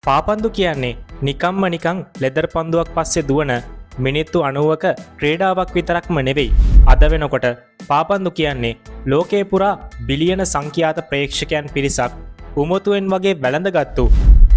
පාපන්දු කියන්නේ නිකම්ම නිකං ලෙදර් පන්දුවක් පස්සේ දුවන මිනිත්තු 90ක ක්‍රීඩාවක් විතරක්ම නෙවෙයි. අද වෙනකොට පාපන්දු කියන්නේ ලෝකේ පුරා බිලියන සංඛ්‍යාත ප්‍රේක්ෂකයන් පිරිසක් උමතුවෙන් වගේ වැළඳගත්තු,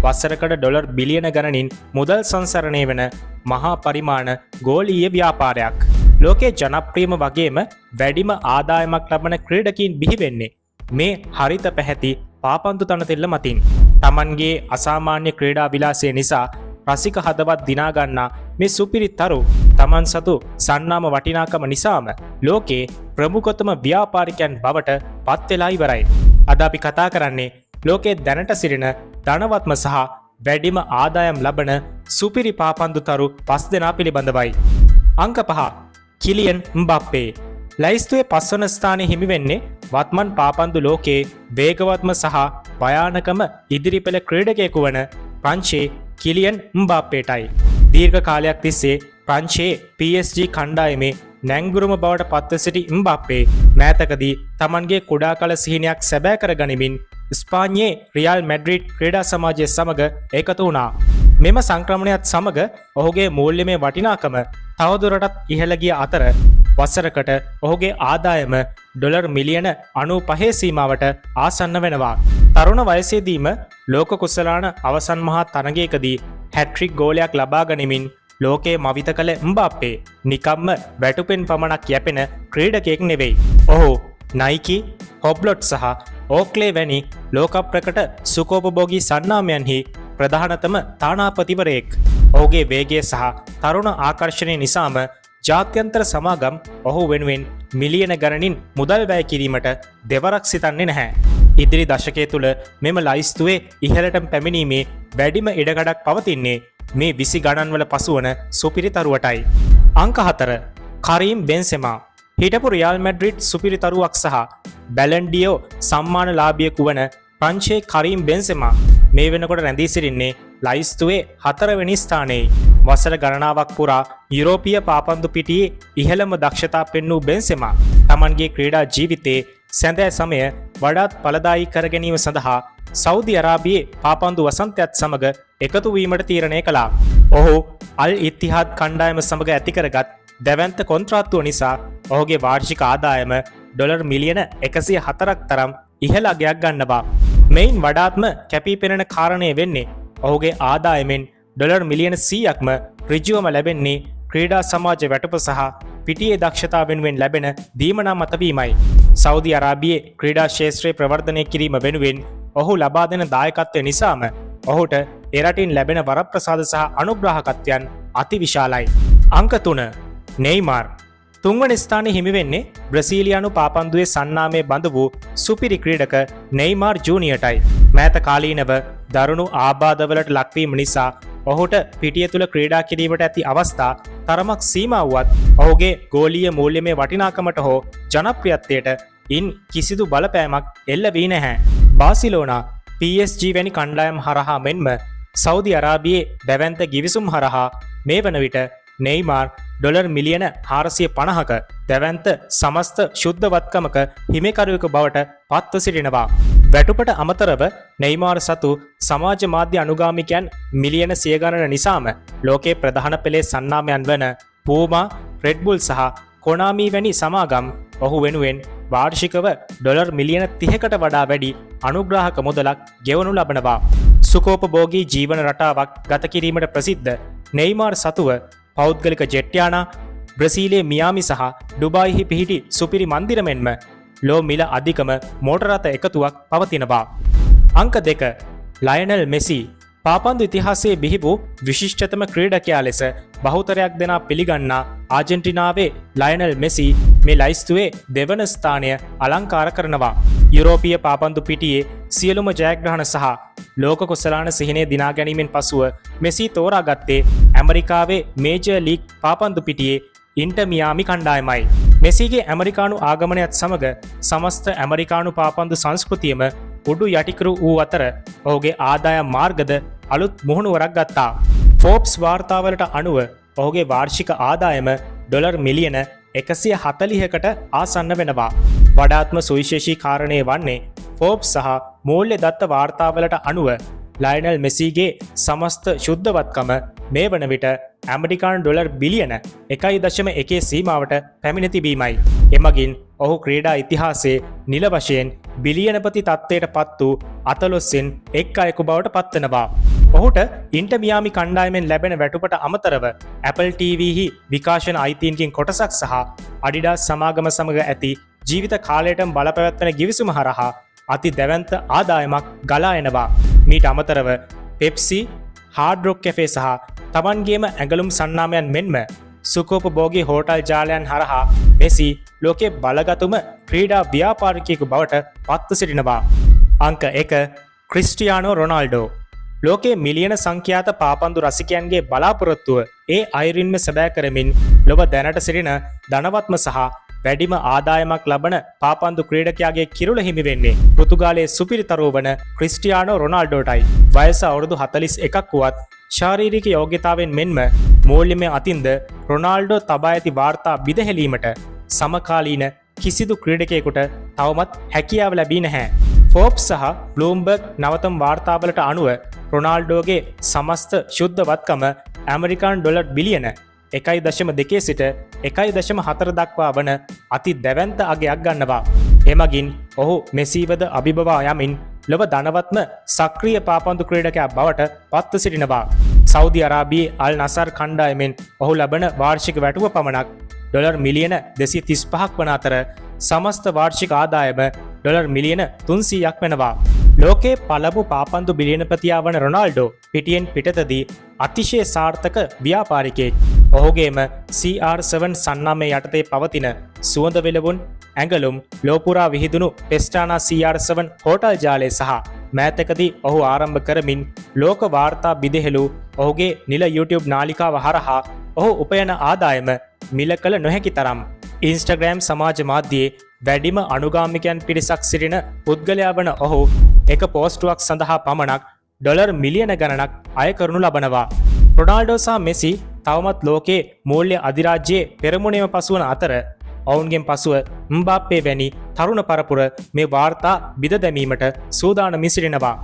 වසරකට ඩොලර් බිලියන ගණනින් මුදල් සංසරණය වෙන මහා පරිමාණ ගෝලීය ව්‍යාපාරයක්. ලෝකේ ජනප්‍රියම වගේම වැඩිම ආදායමක් ලබන ක්‍රීඩකයින් බිහි වෙන්නේ මේ හරිත පැහැති පාපන්දු තණතෙල්ල මතින්. තමන්ගේ අසාමාන්‍ය ක්‍රීඩා විලාසය නිසා රසික හදවත් දිනාගන්නා මේ සුපිරි තරු තමන් සතු සන්නාම වටිනාකම නිසාම ලෝකේ ප්‍රමුඛතම ව්‍යාපාරිකයන් බවට පත් වෙලා ඉවරයි. අද අපි කතා කරන්නේ ලෝකයේ දැනට සිටින ධනවත්ම සහ වැඩිම ආදායම් ලබන සුපිරි පාපන්දු තරු පස් දෙනා පිළිබඳවයි. අංක 5, කිලියන් ම්බප්පේ. ලැයිස්තුවේ පස්වන ස්ථානයේ හිමි වෙන්නේ වත්මන් පාපන්දු ලෝකයේ වේගවත්ම සහ භයානකම ඉදිරි පෙළ ක්‍රීඩකයෙකු වන ප්‍රංශයේ කිලියන් ම්බාප්පේටයි. දීර්ඝ කාලයක් තිස්සේ ප්‍රංශයේ PSG කණ්ඩායමේ නැංගුරුම බවට පත්ව සිටි ම්බාප්පේ මෑතකදී තමන්ගේ කුඩා කල සිහිනයක් සැබෑ කර ගනිමින් ස්පාඤ්ඤයේ රියල් මැඩ්‍රිඩ් ක්‍රීඩා සමාජය සමග එකතු වුණා. මෙම සංක්‍රමණයත් සමග ඔහුගේ මූල්‍යමය වටිනාකම තවදුරටත් ඉහළ ගිය අතර, වසරකට ඔහුගේ ආදායම ඩොලර් මිලියන 95 සීමාවට ආසන්න වෙනවා. තරුණ වයසේදීම ලෝක කුසලාන අවසන් මහා තරගයකදී හැට්‍රික් ගෝලයක් ලබා ගනිමින් ලෝකයේ මවිත කළ ම්බාප්පේ නිකම්ම වැටුපෙන් පමණක් යැපෙන ක්‍රීඩකයෙක් නෙවෙයි. ඔහු නයිකි, හොබ්ලොට් සහ ඕක්ලේ වැනි ලෝක ප්‍රකට සුඛෝපභෝගී සන්නාමයන්හි ප්‍රධානතම තානාපතිවරයෙක්. ඔහුගේ වේගය සහ තරුණ ආකර්ෂණය නිසාම ජාත්‍යන්තර සමාගම් ඔහු වෙනුවෙන් මිලියන ගණනින් මුදල් වැය කිරීමට දෙවරක් සිතන්නේ නැහැ. ඉදිරි දශකය තුළ මෙම ලයිස්තුවේ ඉහළටම පැමිණීමේ වැඩිම ඉඩකඩක් පවතින්නේ මේ 20 ගණන්වල පසුවන සුපිරි තරුවටයි. අංක 4, කරීම් බෙන්සෙමා. හිටපු රියල් මැඩ්‍රිඩ් සුපිරි තරුවක් සහ බැලන්ඩියෝ සම්මාන ලාභියෙකු වන ප්‍රංශයේ කරීම් බෙන්සෙමා මේ වෙනකොට රැඳී සිටින්නේ ලයිස්තුවේ හතරවෙනි ස්ථානයේ. වසර ගණනාවක් පුරා යුරෝපීය පාපන්දු පිටියේ ඉහළම දක්ෂතා පෙන්වූ බෙන්සෙමා තමන්ගේ ක්‍රීඩා ජීවිතයේ සැඳෑ සමය වඩාත් ඵලදායී කර ගැනීම සඳහා සෞදි අරාබියේ පාපන්දු වසන්තයත් සමග එකතු වීමට තීරණය කළා. ඔහු අල් ඉත්තිහාද් කණ්ඩායම සමග ඇති කරගත් දැවැන්ත කොන්ත්‍රාත්තුව නිසා ඔහුගේ වාර්ෂික ආදායම ඩොලර් මිලියන 104ක් තරම් ඉහළ අගයක් ගන්නවා. මෙයින් වඩාත්ම කැපී පෙනෙන කාරණය වෙන්නේ ඔහුගේ ආදායමෙන් ඩොලර් මිලියන 100ක්ම ඍජුවම ලැබෙන්නේ ක්‍රීඩා සමාජ වැටුප සහ පිටියේ දක්ෂතා වෙනුවෙන් ලැබෙන දීමනා මත වීමයි. සෞදි අරාබියේ ක්‍රීඩා ක්ෂේත්‍රය ප්‍රවර්ධනය කිරීම වෙනුවෙන් ඔහු ලබා දෙන දායකත්වය නිසාම ඔහුට එරටින් ලැබෙන වරප්‍රසාද සහ අනුග්‍රාහකත්වයන් අතිවිශාලයි. අංක 3, නෙයිමාර්. තුන්වන ස්ථානයේ හිමි වෙන්නේ බ්‍රසීලියානු පාපන්දුවේ සන්නාමය බඳ වූ සුපිරි ක්‍රීඩක නෙයිමාර් ජූනියර්ටයි. මෑත කාලීනව දරුණු ආබාධවලට ලක්වීම නිසා ඔහුට පිටිය තුළ ක්‍රීඩා කිරීමට ඇති අවස්ථා තරමක් සීමා වුවත්, ඔහුගේ ගෝලීය මූල්‍යමය වටිනාකමට හෝ ජනප්‍රියත්වයට ඉන් කිසිදු බලපෑමක් එල්ල වී නැහැ. බාසිලෝනා, PSG වැනි කණ්ඩායම් හරහා මෙන්ම සෞදි අරාබියේ දැවැන්ත ගිවිසුම් හරහා මේ වන විට නෙයිමාර් ඩොලර් මිලියන 450ක දැවැන්ත සමස්ත ශුද්ධවත්කමක හිමිකරුවෙකු බවට පත්ව සිටිනවා. වැටුපට අමතරව නෙයිමාර් සතු සමාජ මාධ්‍ය අනුගාමිකයන් මිලියන සිය ගණන නිසාම ලෝකයේ ප්‍රධාන පෙළේ සන්නාමයන් වන පූමා, රෙඩ්බුල් සහ කොනාමී වැනි සමාගම් ඔහු වෙනුවෙන් වාර්ෂිකව ඩොලර් මිලියන 30කට වඩා වැඩි අනුග්‍රාහක මුදලක් ගෙවනු ලබනවා. සුඛෝපභෝගී ජීවන රටාවක් ගත කිරීමට ප්‍රසිද්ධ නෙයිමාර් සතුව පෞද්ගලික ජෙට් යානා, බ්‍රසීලයේ මියාමි සහ ඩුබායිහි පිහිටි සුපිරි මන්දිර මෙන්ම ලෝ මිල අධිකම මෝටර රථ එකතුවක් පවතිනවා. අංක 2, ලයනල් මෙසි. පාපන්දු ඉතිහාසයේ බිහි වූ විශිෂ්ටතම ක්‍රීඩකයා ලෙස බහුතරයක් දෙනා පිළිගන්නා ආජෙන්ටිනාවේ ලයනල් මෙසි මේ ලයිස්තුවේ දෙවන ස්ථානය අලංකාර කරනවා. යුරෝපීය පාපන්දු පිටියේ සියලුම ජයග්‍රහණ සහ ලෝක කුසලාන සිහිනය දිනා ගැනීමෙන් පසුව මෙසි තෝරාගත්තේ ඇමරිකාවේ මේජර් ලීග් පාපන්දු පිටියේ ඉන්ටර් මියාමි කණ්ඩායමයි. මෙසිගේ ඇමරිකානු ආගමනයත් සමග සමස්ත ඇමරිකානු පාපන්දු සංස්කෘතියම උඩු යටිකුරු වූ අතර, ඔහුගේ ආදායම් මාර්ගද අලුත් මුහුණුවරක් ගත්තා. ෆෝබ්ස් වාර්තාවලට අනුව ඔහුගේ වාර්ෂික ආදායම ඩොලර් මිලියන 140කට ආසන්න වෙනවා. වඩාත්ම සුවිශේෂී කාරණය වන්නේ ෆෝබ්ස් සහ මූල්‍ය දත්ත වාර්තාවලට අනුව ලයනල් මෙසීගේ සමස්ත ශුද්ධවත්කම මේ වන විට ඇමරිකානු ඩොලර් බිලියන 1.1 සීමාවට පැමිණ තිබීමයි. එමගින් ඔහු ක්‍රීඩා ඉතිහාසයේ නිල වශයෙන් බිලියනපති තත්ත්වයට පත් වූ අතලොස්සෙන් එක් අයෙකු බවට පත්වනවා. ඔහුට ඉන්ටර් මියාමි කණ්ඩායමෙන් ලැබෙන වැටුපට අමතරව Apple TV හි විකාශන අයිතීන්ගෙන් කොටසක් සහ අඩිඩාස් සමාගම සමග ඇති ජීවිත කාලයටම බලපැවැත්වෙන ගිවිසුම හරහා අති දැවැන්ත ආදායමක් ගලා එනවා. මීට අමතරව පෙප්සි, හාඩ් රොක් කැෆේ සහ තමන්ගේම ඇඟලුම් සන්නාමයන් මෙන්ම සුඛෝපභෝගී හෝටල් ජාලයන් හරහා මෙසි ලෝකයේ බලගතුම ක්‍රීඩා ව්‍යාපාරිකයෙකු බවට පත්ව සිටිනවා. අංක 1, ක්‍රිස්ටියානෝ රොනාල්ඩෝ. ලෝකයේ මිලියන සංඛ්‍යාත පාපන්දු රසිකයන්ගේ බලාපොරොත්තුව ඒ අයුරින්ම සැබෑ කරමින් ලොව දැනට සිටින ධනවත්ම සහ වැඩිම ආදායමක් ලබන පාපන්දු ක්‍රීඩකයාගේ කිරුළ හිමි වෙන්නේ පෘතුගාලයේ සුපිරිතරුව වන ක්‍රිස්ටියානෝ රොනාල්ඩෝටයි. වයස අවුරුදු 41ක් වුවත් ශාරීරික යෝග්‍යතාවෙන් මෙන්ම මූල්‍යමය අතින්ද රොනාල්ඩෝ තබා ඇති වාර්තා බිඳහෙලීමට සමකාලීන කිසිදු ක්‍රීඩකයෙකුට තවමත් හැකියාව ලැබී නැහැ. ෆෝබ්ස් සහ බ්ලූම්බර්ග් නවතම වාර්තාවලට අනුව රොනාල්ඩෝගේ සමස්ත ශුද්ධ වත්කම ඇමරිකානු ඩොලර් බිලියන 1.2 සිට 1.4 දක්වා වන අති දැවැන්ත අගයක් ගන්නවා. එමගින් ඔහු මෙසීවද අභිබවා යමින් ලොව ධනවත්ම සක්‍රිය පාපන්දු ක්‍රීඩකයා බවට පත්ව සිටිනවා. සෞදි අරාබියේ අල් නසර් කණ්ඩායමෙන් ඔහු ලබන වාර්ෂික වැටුප පමණක් ඩොලර් මිලියන 235ක් වන අතර සමස්ත වාර්ෂික ආදායම ඩොලර් මිලියන 300ක් වෙනවා. ලෝකයේ පළමු පාපන්දු බිලියනපතියා වන රොනාල්ඩෝ පිටියෙන් පිටතදී අතිශය සාර්ථක ව්‍යාපාරිකයෙක්. ඔහුගේම CR7 සන්නාමය යටතේ පවතින සුවඳ වෙලවුන්, ඇඟලුම්, ලෝපුරා විහිදුණු පෙස්ටානා CR7 hotel ජාලය සහ මෑතකදී ඔහු ආරම්භ කරමින් ලෝක වාර්තා බිඳහෙළූ ඔහුගේ නිල YouTube නාලිකාව හරහා ඔහු උපයන ආදායම මිල කළ නොහැකි තරම්. ඉන්ස්ටග්‍රෑම් සමාජ මාධ්‍යයේ වැඩිම අනුගාමිකයන් පිරිසක් සිටින පුද්ගලයා වන ඔහු එක පෝස්ටුවක් සඳහා පමණක් ඩොලර් මිලියන ගණනක් අය කරනු ලබනවා. රොනාල්ඩෝ සහ මෙසි තවමත් ලෝකයේ මූල්‍ය අධිරාජ්‍යයේ පෙරමුණේම පසුවන අතර, ඔවුන්ගෙන් පසුව ම්බාප්පේ වැනි තරුණ පරපුර මේ වාර්තා බිඳ දැමීමට සූදානමින් සිටිනවා.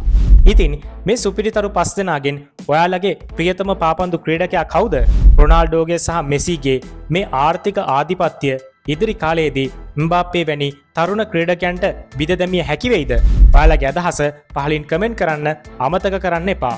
ඉතින් මේ සුපිරිතරු පස් දෙනාගෙන් ඔයාලගේ ප්‍රියතම පාපන්දු ක්‍රීඩකයා කවුද? රොනාල්ඩෝගේ සහ මෙසිගේ මේ ආර්ථික ආධිපත්‍ය ඉදිරි කාලයේදී ම්බාප්පේ වැනි තරුණ ක්‍රීඩකයන්ට බිඳ දැමිය හැකි වෙයිද? ඔයාලගේ අදහස පහලින් කමෙන්ට් කරන්න අමතක කරන්න එපා.